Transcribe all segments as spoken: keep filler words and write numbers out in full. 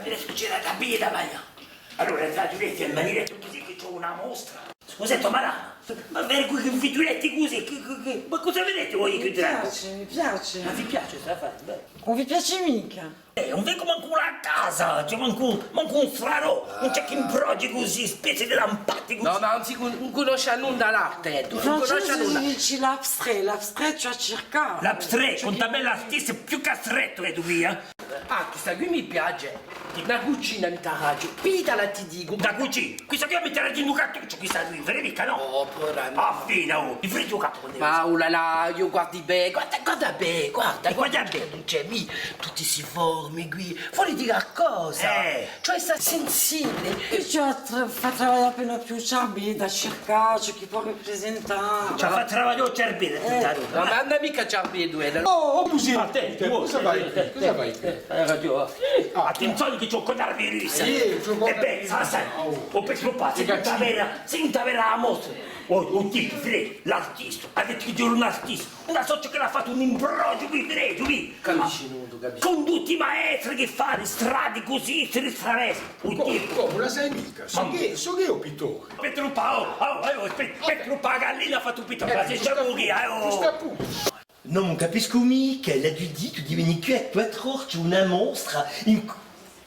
Adesso c'era da bè da manghjà. Allora, trasudeti in manera cusì chì ci hè una mostra. Scusate, ma, ma vedi quì chì fighjuleti cusì, chì, chì, chì, ma cosa vedete voi quì drentu? Mi piace, mi piace. Ma vi piace sta affare? Bè. Ùn vi piace micca? Eh, ùn vecu mancu una casa, ci hè mancu, mancu un flarò, ùn ci hè chè imbrogli cusì, spezzi di lampati cusì. Nò, ma ùn si cun-, ùn cunnosce nunda l'arte, ùn cunnosce nunda. Francese si dice l'abstrait, l'abstrait ci hè à circà. L'abstrait, quant'è bè l'artistu più chè astrettu chì tù vedi, eh? Ah, quista quì mi piace. Una cucina mi t'arrangiu. Pigliala, ti dicu. Una cucina? Quista quì mi t'arrangiu in un cartucciu, quista quì, vedi micca, nò? Oh, povera mia. Ah, fine, oh, mi frighju u capu. Ma oh là là, eiu guardi bè, guarda, guarda bè, guarda, guarda bè, ùn ci hè micca tutti sti formi quì. Voli dì qualcosa? Eh. Ci hè à esse sensibili. Eiu ci aghju à tra-, fà travaglià appena più Ciarbeddu, à circà ciò chì pò riprisentà. Ci hè à fà travaglià u Ciarbeddu, eh. Ma ùn hà micca Ciarbeddu, eh. Oh, oh, Musè, attenti, cosa fai quì? Cosa fai quì? Eh, hai ragiò. Attenzione chì ci hè un coronavirus. Sì, ci hè un coronavirus. Ebbè, sa, sa, o Petru Pà, s'è ùn t'avera, s'è ùn t'avera a mostra. O, o tipu, Frè, l'artistu, hà dettu chì era un artistu. Ùn sò ciò ch'ellu hà fattu, un imbrogliu, vi vecu, vi. Capisci, ùn capisci. Cù tutti i maestri chì fanu i stradi cusì, si ritraversa. Un tipu. Comu, ùn la sai micca? Sò eiu, sò eiu u pittore. Petru Pà, oh, oh, oh, Pe-, Petru Pà, a gallina hà fattu u pittore, ma sì sciamu chì, oh. Ghjustu appuntu. Nò, ùn capiscu micca, l'aghju dettu di veni quì à quattru ore, ci hè una mostra in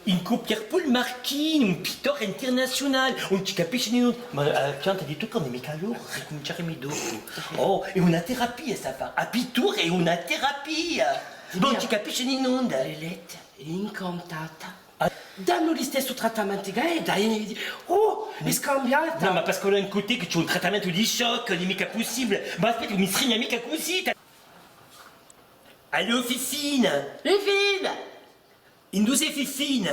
Incù Pierre-Paul Marchini, un pittore internaziunale, ùn ci capisci nunda. Ma, eh, pianta di tuccà, ùn hè micca l'ora, ricuminciaremu dopu. Oh, hè una terapia st'affare. A pittura hè una terapia. Ùn ci capisci nunda. Lilette hè incantata. Ah. Dannu listessu trattamentu chè, eh, dai, oh, hè scambiata. Nò, ma Pasqualò, incù tè chì ci hè un trattamentu di choc, ùn hè micca pussibule. Ma aspetta, mi strigna micca cusì. Allò, Fifina! Fifina! Induve sè, Fifina?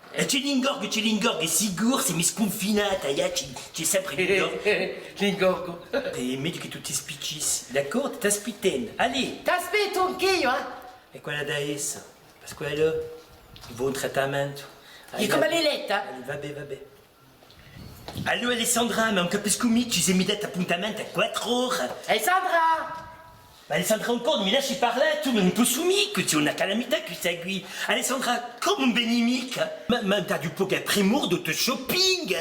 È ci hè l'ingorgu, ci hè l'ingorgu, sicuru, s'è mi scunfinate, eh, ci, ci hè sempre l'ingorgu. L'ingorgu. Hè megliu chì tù ti spiccissi, d'accordu? T'aspittendu. Allez! T'aspettu anch'eiu, eh! È quale hà da esse? Pasqualò, vole un trattamentu. È cum'è l'hè letta? Allez, va bè, va bè. Allò, Alessandra, ma ùn capiscu micca, ci semu dati appuntamentu à quattru ore. Alessandra! Ma Alessandra, ancora, mi lasci parlà, tù, ùn possu micca, ci hè una calamità quì, questa quì. Alessandra, comu ùn veni micca? Ma, ma t'aghju pocu à primura di u to shopping.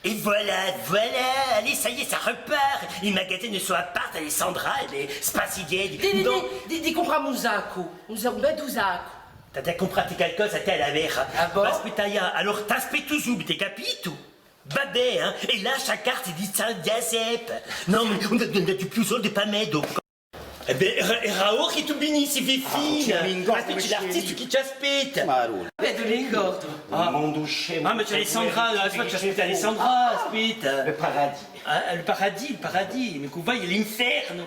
Et voilà, voilà, allez, ça y est, ça repart. I magazini sò aparti, Alessandra, eh bè, spassighjeti. Dì, dì, dì, dì, dì, cumpramu un saccu, un sa-, un beddu saccu. T'ai da cumprà ti calcosa, tè, a vera. Ah bon? Aspetta, allora t'aspettu subitu, capitu? Va bè, eh? È lascia a carta di San Ghjaseppu. Nò, ma ùn, ùn, ùn aghju più soldi pà mè, dopu. È bè, era, era ora chì tù vinissi, Fifina. Ah, ci hè l'ingorgu. Aspetta, ci hè l'artistu chì ci aspetta. Ma allora. Vecu l'ingorgu. Ah. Un mondu scemu. Ah, ma ci hè Alessandra, aspetta, ci aspetta Alessandra, aspetta. Le paradis. Ah, le paradis, le paradis, ma chì vai à l'infernu.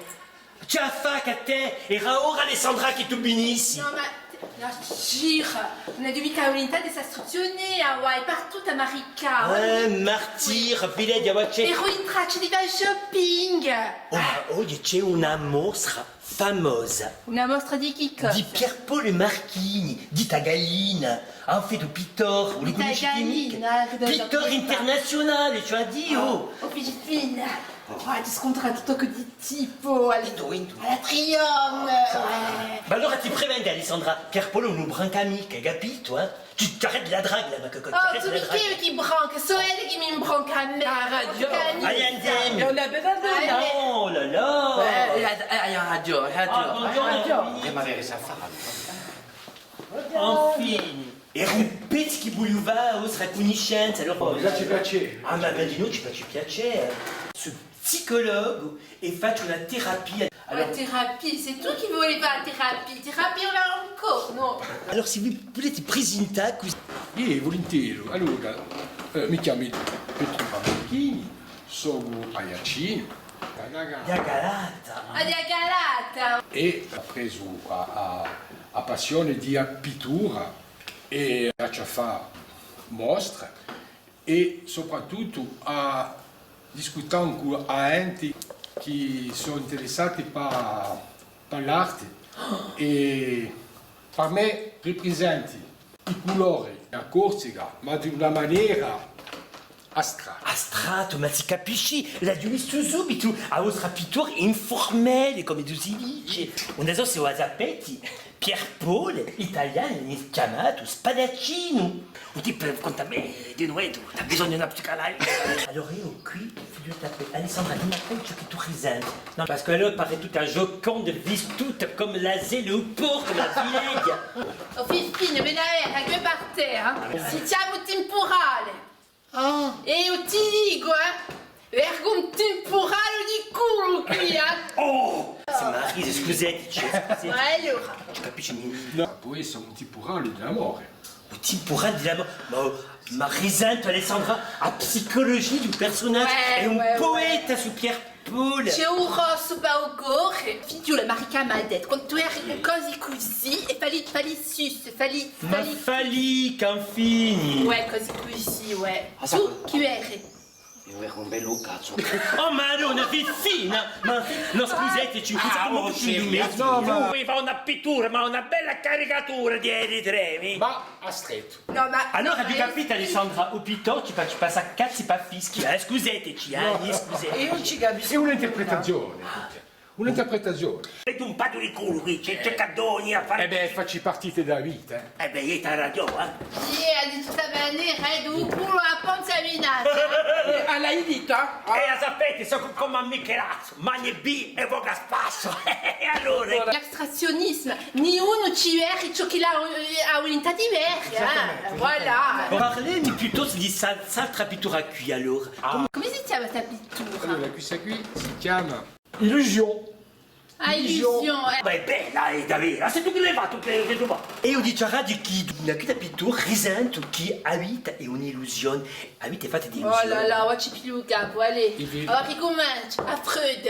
Ci hè à fà cù tè, era ora, Alessandra, chì tù vinissi. Nò, ma, nò, Cira, ùn aghju micca vulintà di sta struzzione, ah, vai, partu à marricà. Eh, martira, figlietta, và, ci hè. Eru in traccia di fà shopping. Oh, ma oghje ci hè una mostra famosa. Una mostra di chì cosa? Di Pierre-Paul Marchini, di a gallina. En fait, u pittore, ùn lu cunnoscite micca? Pittore internaziunale, ci hè à dì, oh. Oh, Fifina. Oh, ti scontrati toccu di tipu, à la, à la Triangle, eh. Ma allora ti prevengu, Alessandra, Pierre-Paul ùn lu branca micca, capitu, eh? Ti, ti arrêtes la drague, là, ma chì, chì, oh, arrêtes la drague. Chì branca, sò elli chì mi imbranca à mè. Ah, ragiò. Allez, andemu. È una bella donna. Allez. Oh là là. Eh, eh, eh, hai ragiò, hai ragiò. Ah, bonghjornu. Hai ragiò. Devi avè da fà. Enfin. Era un pezzu chì vulia fà a vostra cunniscenza, allora. Oh, mi face piacè. Ah, ma dinò, ci face piacè, eh. Sò psicologu è facciu una terapia. Allora, una terapia, sè tù chì voli fà a terapia, terapia ùn l'hà ancora, nò. Allora, s'è vi vulete prisintà cusì. Iè, vulinteri. Allora, eh, mi chjamu Petru Pà Marchini, sò aiaccinu. Di a Calata. Ah, di a Calata. È aghju presu a, a, a passione di a pittura. È ci aghju à fà mostre è soprattuttu à discutà cù a ghjente chì sò interessati pà, pà l'arte. È pà mè riprisenta i culori di a Corsica, ma d'una manera Astrattu. Astrattu, ma si capisci, l'aghju vistu subitu, a vostra pittura hè informale, cum'è si dice. Ùn sò s'è vo a sapete, Pierre Paul, l'italianu, vene chjamatu spadaccinu. U tippu conta à mè di novu, t'hà bisognu d'una psicanalisi. Allora eiu quì, figurati, Alessandra, dì mi appena ciò chì tù risenti. Nò, parce que là, pare tutta Gioconde vistuta cum'è l'asile, u porcu, cum'è a figliuola. O Fifì, veni à vede, chì pare, eh? Si chjama u timpurale. Ah. È eiu ti dicu, eh, vecu un timpurale di culu quì, eh. Oh! Sì, ma scusateci, scusateci. Ma allora? Ùn ci capisci nunda. Nò, pò esse un timpurale di l'amore. Un timpurale di l'amore? Ma, ma risentu, Alessandra, a psicologia di un persunagiu, hè un pueta, stu Pierre Paul. Ci hè u rossu pà u core. Figliula, Marica m'hà dettu, quandu eri cusì cusì, è falli, falli sus, falli, ma falli, falli ch'hà fini. Uè, cusì cusì, uè. Ah, tù chì eri? Eiu eri un bellu cazzu. Oh, Madonna, Fifina! Ma, nò, scusateci, ùn sappiu più chì dì. Nò, ma... Vulia fà una pittura, ma una bella caricatura di Eritrea. Ma astrattu. Nò, ma... Allora, aghju capitu, Alessandra, u pittore ci face passà cazzi pà fischi, eh? Scusateci, eh, mi scusi. Eiu ùn ci capiscu. Hè un'interpretazione. Un'interpretazione. È tù un pazzu di culu quì, ci hè, ci hè chì doni à fà. Eh bè, face parte di a vita, eh. Eh bè, eiu t'aghju ragiò, eh. Iè, di tutta manera, eh, di u culu à a panza minata. Eh, l'hai detta, eh? Eh, a sapete, sò cum'è Michelazzu, magnu è bevu è vocu à spasso. È allora? L'astrazionismu, niunu ci vede ciò chì l'hà, eh, a vulintà di vede, eh. Esattamente, voilà. Parlemi piuttostu di sta, st'altra pittura quì, allora. Ah. Cumu si chjama sta pittura? Allora, questa quì si chjama Illusion. Ah, Illusion, eh. Ma hè bella, eh, davveru. Ah, sè tù chì l'hai fattu, chì, chì tù fai? È eiu diciaraghju chì in questa pittura risentu chì a vita hè un'illusione. A vita hè fatta d'illusioni. Oh là là, ùn ci pigliu u capu, allez. Allora ricumencia, à Freud.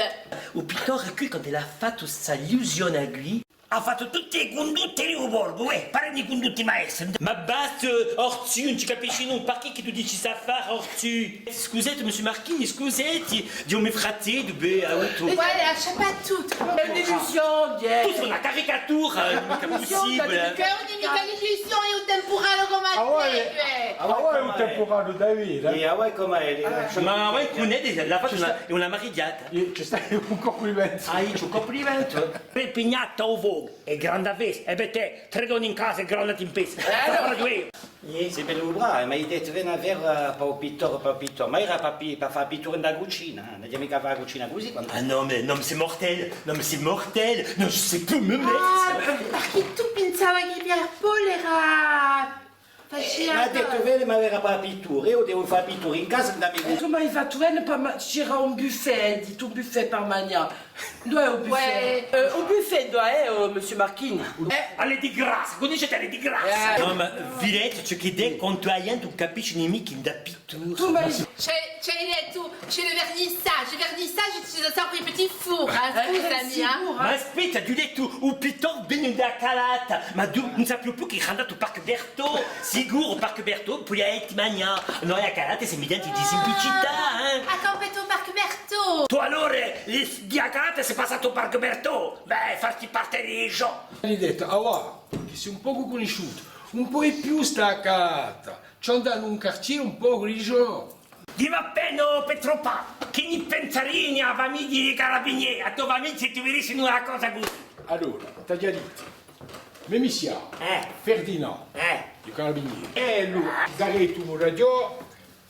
U pittore quì, quandu l'hà fattu sta illusione quì, hà fattu tutti i cundutti di u borgu, uè, pare i cundutti maestri. Ma basta, Orsu, ùn ci capisci nunda, parchì chì tù dici st'affare, Orsu? Scusate, monsieur Marchini, scusate, di u me fratellu, bè, hà avutu... Voilà, sciappa tuttu. Hè un'illusione, eh. Tù sè una caricatura, eh, ùn hè micca pussibule. Chì ùn hè micca l'illusione, hè un timpurale cum'è à tè, eh. Ah, uè, hè un timpurale davveru, eh. Ma voi cunnoscite, l'hà fattu una, hè una marighjata. Ci stà un cumplimentu. Ah, eiu ci hè un cumplimentu. Pè pignata à u focu. Hè granda festa, è per tè, trè donni in casa hè granda timpesta. Eh, allora, iè. Sì, bellu bravu, m'hai dettu, veni à vede, eh, pà u pittore, pà u pittore. Ma era pà pi-, pà fà a pittura in a cucina, eh. Ùn aghju micca à fà a cucina cusì, quandu... Ah, nò, mais, nò, mais c'est mortel, nò, mais c'est mortel, non, je sais plus me mettre. Ah, perchè tù pinsavi chì Pierre Paul era... Eh, m'hà dettu, veni, ma era pà a pittura, eiu devu fà a pittura in casa, ind'è a me... Tù m'hai fattu vene pà ma-, c'era un buffet, hai dettu un buffet pà manghjà. Induve hè u buffet? Uè. Eh, u buffet induve hè, eh, monsieur Marchini? Eh, à l'heure de grâce, cunnoscite à l'heure de grâce? Eh. Nò, ma videte ciò chì dicu, quandu a ghjente ùn capisce micca in a pittura. Tù m'hai... Ci hè, ci hè, tù, ci hè le vernissage, le vernissage, ci sò sempre i petits fours, eh, scusami, eh. Ma aspetta, t'aghju dettu, u pittore vene da Calata, ma ùn sapiu più chì hè andatu à u Parc Berthaud, sicuru, Parc Berthaud, poi a ghjente manghja, noi à Calata simu ghjente di simplicità, eh. Ah, hà cambiatu u Parc Berthaud. Tù allora, eh, di a Calata sè passatu à u Parc Berthaud, bè, fà parte di i ghjò. Hai dettu, ah, và, chì sè un pocu cunnisciutu, ùn poi più stà à Calata, ci hè da andà in un quartier un pocu di ghjò. Dimmi appena, o Petru Pà, chì ni pensarini a famiglia di i carabinieri, a to famiglia, s'è ti vidissini una cosa cusì? Allora, t'aghju da dì, me missiavu, eh, Ferdinand, eh, di i carabinieri. È allora, daretu u radio,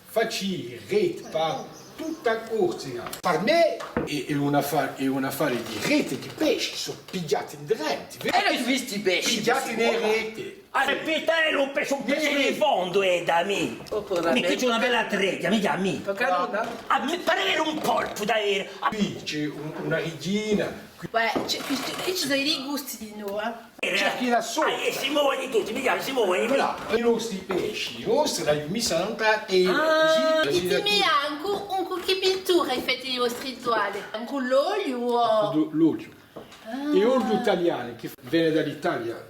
faci rete pà tutta a Corsica. Pà mè hè, hè un affa-, hè un affare di rete, di pesci, sò pigliati in denti, vedi? È l'hai visti i pesci? Pigliati in rete. Ah, aspetta, eh, un pesciu, un pesciu di fondu, eh, da mè. Oh, povera... Mì, quì ci hè una bella treghja, mì, da mè. Tocca à... Ah, mi pare un polpu, da vede. Quì ci hè un, una righjina. Uè, ci hè, quì, quì ci sò i gusti di noi, eh. Cerchi da solu. Ah, eh, simu ghjovani tutti, mì, simu ghjovani. Voilà, i nostri pesci, i nostri, l'hai missi à un'altra terra, cusì. È dimmi, ancu, ancu chì pittura hai fattu di i vostri toiles? Ancu l'oliu o? L'oliu. Ah. È oliu talianu, chì vene da l'Italia.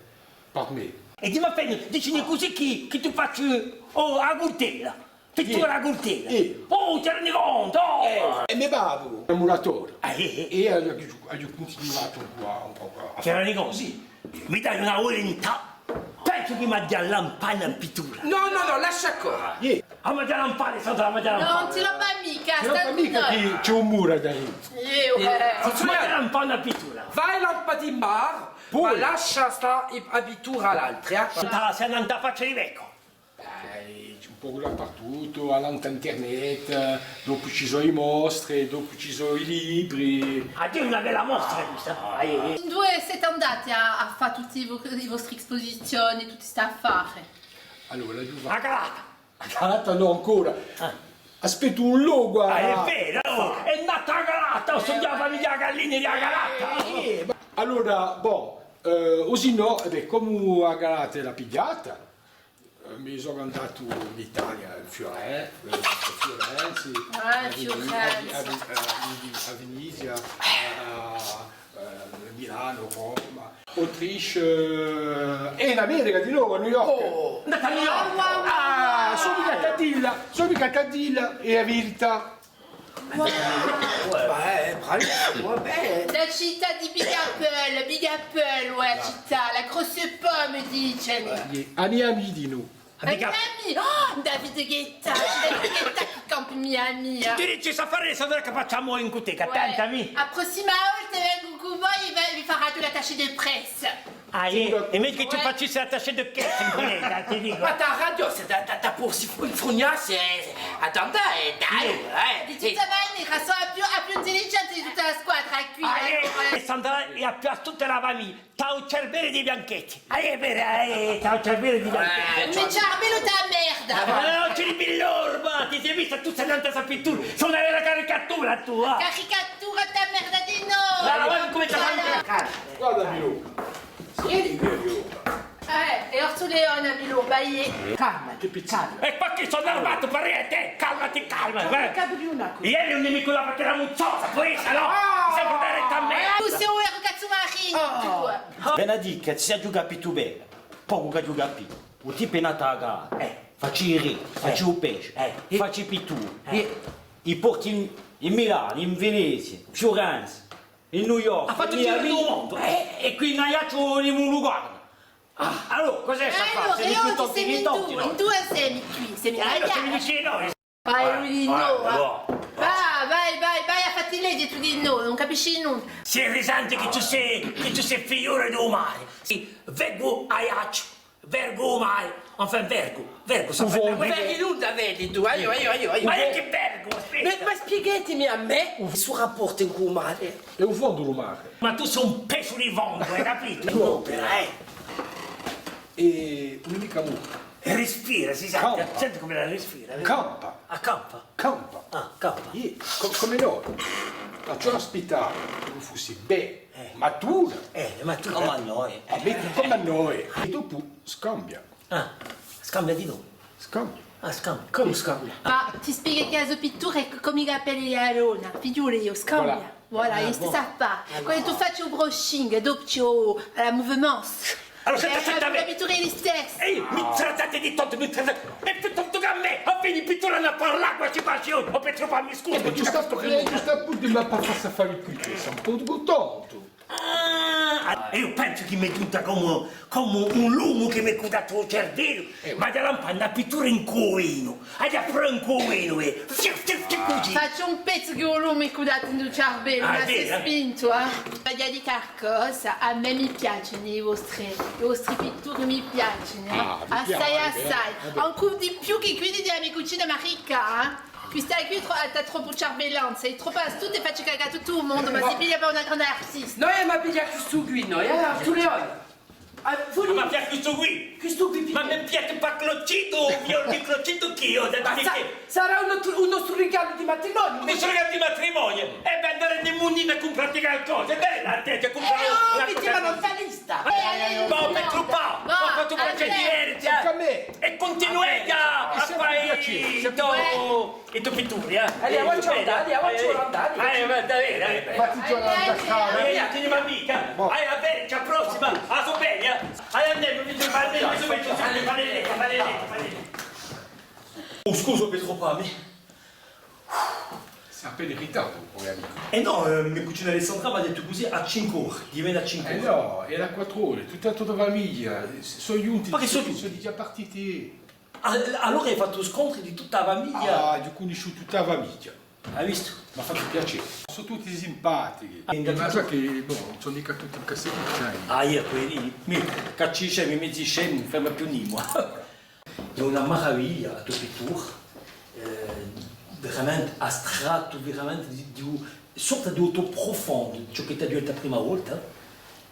Pà mè. È dimmi appena, dicini cusì chì, chì tù faci, oh, a curtella. Pittura à a curtella. Eh. Oh, ti rendi contu, oh! Eh, è me babbu, un muratore. Ah, eh, eh. È aghju, aghju, aghju cuntinuatu un pocu à, un pocu à... Ti rendi contu? Sì. Mi dai una vulintà. Pensu chì m'aghju da lampà in pittura. Nò, nò, nò, Lascia corra. Iè. Ah, ma ghjà lampate, sò da, ma ghjà lampate. Ùn ti lampa micca, sta micca, chì ci hè un muru da lì. Iè, eh. Ma ghjà lampate una pittura. Vai, lampati in mare, ma lascia stà i, a pittura à l'altri, eh. Sè andatu à a faccia di Becco. Eh, un pocu dapertuttu, annantu à internet, dopu ci sò i mostre, dopu ci sò i libri. Ah, hè una bella mostra questa. Ah, eh, eh. Induve site andati à, à fà tutti i vo-, i vostri esposizioni, tutti st'affari? Allora, l'aghju fattu. A Calata? A Calata nò, ancora. Ah. Aspettu un locu à... Ah, hè vera, oh, hè nata a Calata, oh, sò di a famiglia Gallini di a Calata. Eh, eh, ma allora, bon, eh, o sinnò, eh bè, comu a Calata l'hà pigliata, eh, mi sò andatu in Italia, in Fiore-, eh, in Firenze, ah, in Firenze, à Veni-, à Veni-, à Veni-, à Venezia, à, à, eh, Milanu, Roma, Autriche, eh, è in America di novu, à New York. Oh, andata à New York! Wow, wow, wow, ah, wow. Sò micca à dilla, sò micca à dilla, hè a verità. Wow. Eh, bravissimo, va bè. A cità di Big Apple, Big Apple, ouais, a cità, la grosse pomme, dicenu. Eh, à Miami di novu. À Miami! Oh, David Guetta! David Guetta chì campa in Miami, eh! Ti dici, s'affari sò chì faccimu in butega, attenta, mì! A prossima volta vengu cù voi è vi, vi faraghju l'attaché de presse! Ah, iè? È megliu chì tù facissi l'attaché de caisse in butega, ti dicu! Ma t'arrabbi, sè da, da, da pursi fu-, infurgnassi, eh, à andà, eh, dai, eh! Di tutta manera, sò a più, a più intelligente di tutta a squadra quì, eh! Ah, iè? È Sandra hè a più astuta di a famiglia! T'hà u cerbellu di Bianchetti. Ah, hè vera, eh, t'hà u cerbellu di Bianchetti. Eh, u me cerbellu t'hà a merda. Ma nò, ci voli l'orba, ti sè vista tù sè nant'à sta pittura. Sè una vera caricatura tù, eh. Caricatura t'hà merda di nò. Guarda, guarda cumu t'hà fattu. Guarda, Milù. Sì, Milù. Eh, hè Orsu Leone, Milù, vai. Calma, calma. È quì chì sò armatu per te, calmati, calma, eh. Iè, ùn mi dicu la perchè era muzzosa, pò essa, nò? Ah! Sè pudere à mè. Tù sè un veru cazzu marinu, tù. Vene à dì chì s'aghju capitu bè, pocu ch'aghju capitu. U tipu hè natu à a Calata, eh, faci i reti, eh, faci u pesciu, eh, faci i pitturi, eh, i porti in, in Milanu, in Venezia, in Firenze, in New York, hà fattu u giru di u mondu, eh, è quì in Aiacciu ùn lu guarda. Ah, allora, cos'hè sta fà? Semu più tonti chè i tonti, nò? Induve semu quì? Semu in Aiacciu. Vai, vai, vai, vai à fatti leghje tù di nò, ùn capisci nunda. Sì, risenti chì tù sè, chì tù sè figliolu di u mare. Sì, vergu Aiacciu, vergu u mare, enfin, vergu, vergu, ùn vedi nunda, vedi tù, aiò, aiò, aiò, aiò. Ma chì vergu, aspetta. Ma, ma spiegatemi à mè stu rapportu cù u mare. Hè u fondu di u mare. Ma tù sè un pesciu di fondu, hai capitu? Nò, eh. È ùn hè micca mortu. Rispira, si sente, senti cumu rispira, vedi? Campa. Ah, campa? Campa. Ah, campa. Iè, co-, cum'è noi. Ma ci aspittava chì fussi bè, eh, maturu. Eh, maturu. Cum'è noi. Cum'è noi. È dopu scambia. Ah, scambia di noi. Scambia. Ah, scambia. Cumu scambia? Ma ti spieghi chì a so pittura hè c-, cum'è i capelli di a donna, figlioli, scambia. Voilà. Voilà, hè a stessa affare. Quandu tù faci u brushing, dopu ci hè u, la mouvance. Allora, senti, senti à mè. È a pittura hè listessa. Ehi, mi trattate di tontu, mi trattate. È più tontu chè mè, à fine pittura ùn parla, quasi quasi, o Petru, mi scusi. Eh, ma ghjustu à, ghjustu à puntu, ma pà fà fà u pittura, sè un pocu tontu. Ah, eiu pensu chì m'hè ghjunta cum'è, cum'è un lumu chì m'hè cuddatu u cervellu, eh, ma aghju da lampà una pittura incù u vinu, aghju da pruvà incù u vinu, eh. Fiu, fiu, fiu, cusì. Facciu un pezzu chì u lumu m'hè cuddatu in u cervellu, ma s'hè spintu, eh. Vogliu dì qualcosa, à mè mi piacenu i vostri, i vostri pitturi mi piacenu, eh. Assai, assai. Ancu di più chè quelli di a me cucina Marica, eh. Quista quì hè tro-, hè troppu ciarbellanza, hè troppu astuta è faci cacà tuttu u mondu, ma si piglia per una grande artista. Noi emu da piglià stu quì, noi, eh, Orsu Leone. Ah, ma pigliate stu quì? Stu quì, ma mi pigliate pà Clocito, o figliolu di Clocito chì, o... Ma sa-, sarà un nostru, un nostru rigalu di matrimoniu. Un nostru rigalu di matrimoniu? È bè, andemu in mundinu à cumprà qualcosa, è bè, andemu à cumprà... Eh, oh, mi dici, ma ùn fà lista. Eh, ma Petru, pà, ma fate un piacè, divertite. È cuntinuate à, à fà i to-, i to pitturi, eh. Allez, avà ci vole à andà, allez, avà ci vole à andà, allez. Eh, va bè, eh. Ma ti ci vole à andà, eh, ti ne vai micca. Bon. Allez, va bè, à a prossima, à a so bella, eh. Allez, andemu, mi dicu, va bè, mi dicu, va bè, va bè, va bè. Oh, scusa, Petru, pà, mi... Sè appena in ritardu, povera amica. Eh nò, eh, me cucina Alessandra m'hà dettu cusì, à cinque ore, di vene à cinque ore. Eh nò, era à quattru ore, tutta a to famiglia, sò ghjunti, ma chì sò ghjunti? Sò digià partiti. Ah, allora hai fattu scontri di tutta a famiglia? Ah, aghju cunnisciutu tutta a famiglia. Hai vistu? M'hà fattu piacè. Sò tutti simpatichi. Ah, ma sò chì, bon, ùn sò micca tutti in cassettuccia. Ah, eiu, quelli, mi, chì ci dicemu, i mezi scemi, ùn ferma più nimu. Hè una maraviglia a to pittura, eh, veramente astrattu, veramente di, di u-, sorta di u to prufondu, ciò chì t'aghju dettu a prima volta.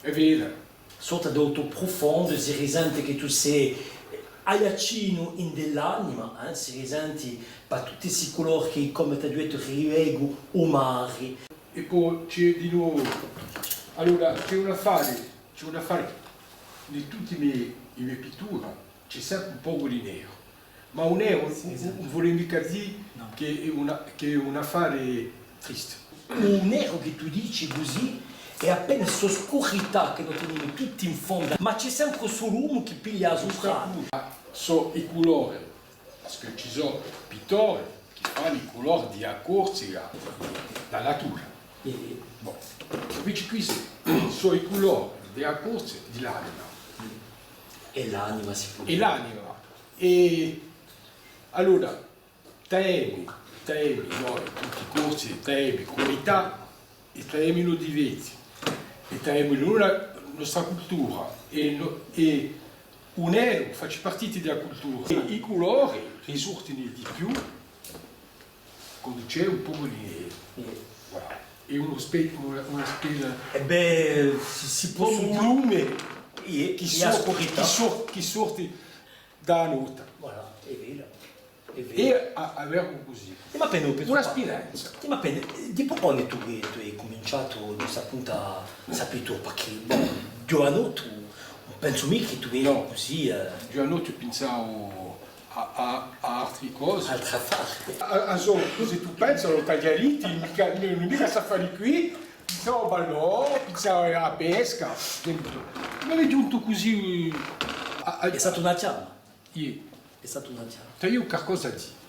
Hè vera. Sorta di u to prufondu, si risente chì tù sè aiaccinu ind'è l'anima, eh, si risente pà tutti sti culori chì, cum'è t'aghju dettu, rivecu u mari. È po ci hè di novu, allora, ci hè un affare, ci hè un affare, in tutti i me, i me pittura, ci hè sempre un pocu di neru. Ma u neru, ùn, ùn, ùn vole micca dì chì hè una, chì hè un affare tristu. U neru chì tù dici cusì hè appena sta scurità chì no tenimu tutti in fondu, ma ci hè sempre stu lumu chì piglia a suprana. Sò i culori, perchè ci sò pittori chì fannu i culori di a Corsica, di a natura. Bon. Invece quì sò, sò i culori di a Corsica, di l'anima. È l'anima si pò dì. È l'anima. È allora, t'avemu, t'avemu, noi, tutti i Corsi, t'avemu qualità, è t'avemu i no difetti, è t'avemu a nostra cultura, è no-, è u neru face parti di a cultura. È i culori risurtinu di più quandu ci hè un pocu di neru. Voilà. Hè una spe-, una, una spela. È bè, si, si pò... Cum'è un lume chì sorte, chì sor-, chì sorte da a notte. Voilà, hè vera. È a, a vecu cusì. Dimmi appena, Petru, una spiranza. Dimmi appena, eh, di po quandu tù, tù hai cuminciatu, di sta punta, sta pittura, perchè, bon, ghjuvanottu, ùn pensu micca chì tù eri cusì, eh. Ghjuvanottu pinsavu à, à, à altri cosi. Altri affari. À, à sò, s'è tù pensi, à i tagliariti, micca, ùn, ùn micca st'affari quì, pinsavu à u ballò, pinsavu à a pesca, capì? M'hè ghjuntu cusì, à, à... Hè stata una chjama. Iè. Hè stata una chjama. T'aviu qualcosa à dì.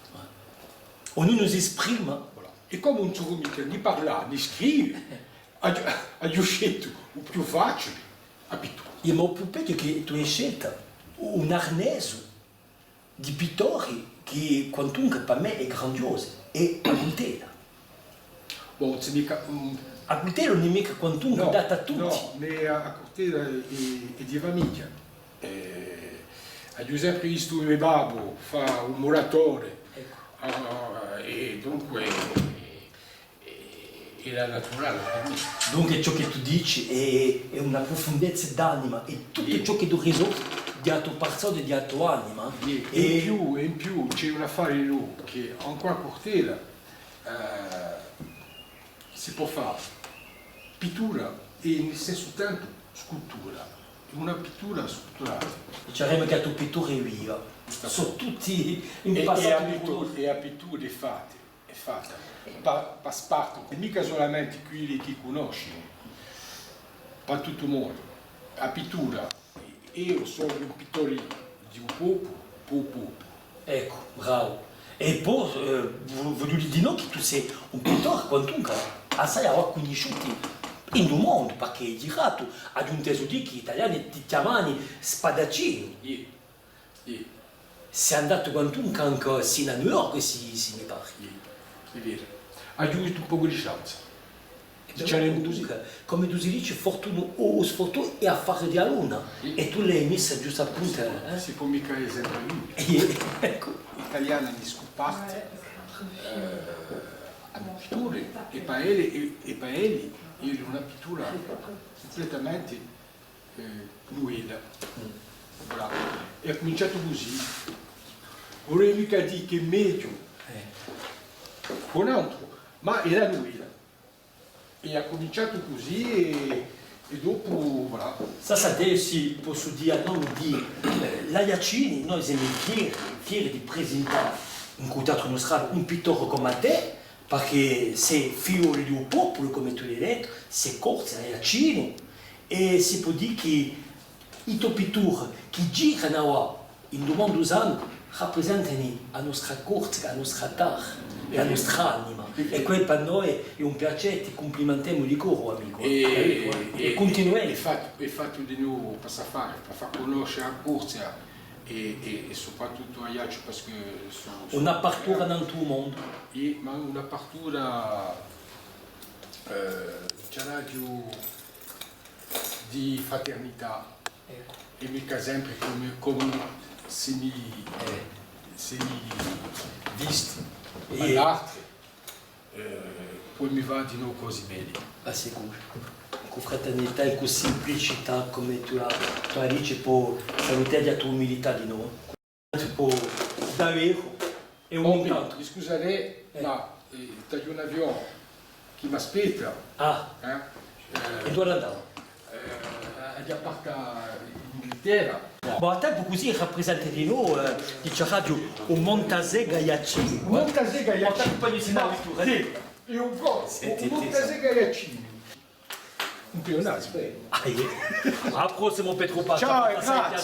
Ognunu s'esprima. Voilà. È cum'è ùn sò micca nè parlà, nè scrive, aghju, aghju sceltu u più faciule, a pittura. Iè, ma u più peghju hè chì tù hai sceltu un arnesu di pittori chì, quantunque, pà mè hè grandiosu, hè a curtella. Bon, ùn hè micca, mm. A curtella ùn hè micca quantunque data à tutti. Nò, ma a, a curtella hè, hè di famiglia. Eh, aghju sempre vistu me babbu fà u muratore. Eccu. Ah, è dunque, eh, era naturale per me. Dunque ciò chì tù dici hè, hè una prufundezza d'anima, hè tuttu ciò chì tù risorti di a to parsona è di a to anima. Iè, è in più, è in più, ci hè un affare novu chì ancu a curtella, eh, si pò fà pittura è in u listessu tempu scultura. Hè una pittura sculturata. Diceremu chì a to pittura hè viva. Sò tutti in passu. È a pittura, è a pittura hè fatta, hè fatta. Pà, pà spartu, micca solamente quelli chì cunnoscenu, pà tuttu u mondu. A pittura Eiu sò un pittore di u populu, pà u populu. Eccu, bravu. È po, eh, vo-, vogliu dì dinò chì tù sè un pittore, quantunque, assai avà cunnisciutu in u mondu, perchè hè ghjiratu, aghju intesu dì chì i Taliani ti chjamani Spadaccinu. Iè, iè. Sè andatu quantunque ancu sinu à New York, sì, sì mi pari. Iè, hè veru. Aghju avutu un pocu di chance. Dicemu cusì. Dunque, cum'è tù si dici, fortuna o, o sfortuna hè affare di a luna. Iè. È tù l'hai messa ghjustu à puntu, eh? Si pò micca sempre à luna. Iè, eccu. I Taliani ani scupartu, eh, a pittura, è pà elli, è, è pà elli, era una pittura cumpletamente eh, nuvella. Voilà. È hà cuminciatu cusì. Vulevi micca dì chì hè megliu chè un antru, ma era nuvella. È hà cuminciatu cusì è, è dopu, voilà. Sà, sà, eiu sì possu dì à nome di, eh, l'Aiaccini, noi semu fieri, fieri di prisintà in u Teatru Nustrale un pittore cum'è tè, perchè sè figliolu di u populu, cum'è tù l'hai dettu, sè corsu, aiaccinu, è si pò dì chì i to pitturi chì giranu avà in u mondu sanu raprisentanu a nostra Corsica, a nostra tarra, a nostra anima. È què pà noi hè un piacè, ti cumplimentemu di core, amicu. È, è cuntinuemu. È fattu, è fattu di novu pà sta fà, pà fà cunnosce a Corsica È, è, è soprattuttu Aiacciu, perchè sò, sò... Un'apertura nant'à u mondu. È, ma un'apertura, eh, ci hè una di fraternità, è micca sempre cum'è, cum'è si mi, eh, si mi visti, ma l'altri, eh, poi mi và dinò cosi belli. Ah, sicuru. Cù fraternità è cù simplicità, cum'è tù a, tù a dici, po salutà a to umilità dinò. Poi, daveru, hè un incantu. Mi scusarè, ma, eh, t'aghju un avion chì m'aspetta. Ah. Eh? Eh, è duve andava? Eh, aghju da parte in Inghilterra. Bon, à tempu cusì raprisenti dinò, eh, diciaraghju, u Montasega Aiaccinu. Montasega Aiaccinu. Sì, hè un po', u Montasega Aiaccinu. Un pleonasmu. Ah, iè. À a prossima, Petru Pazza. Ciao, è grazie.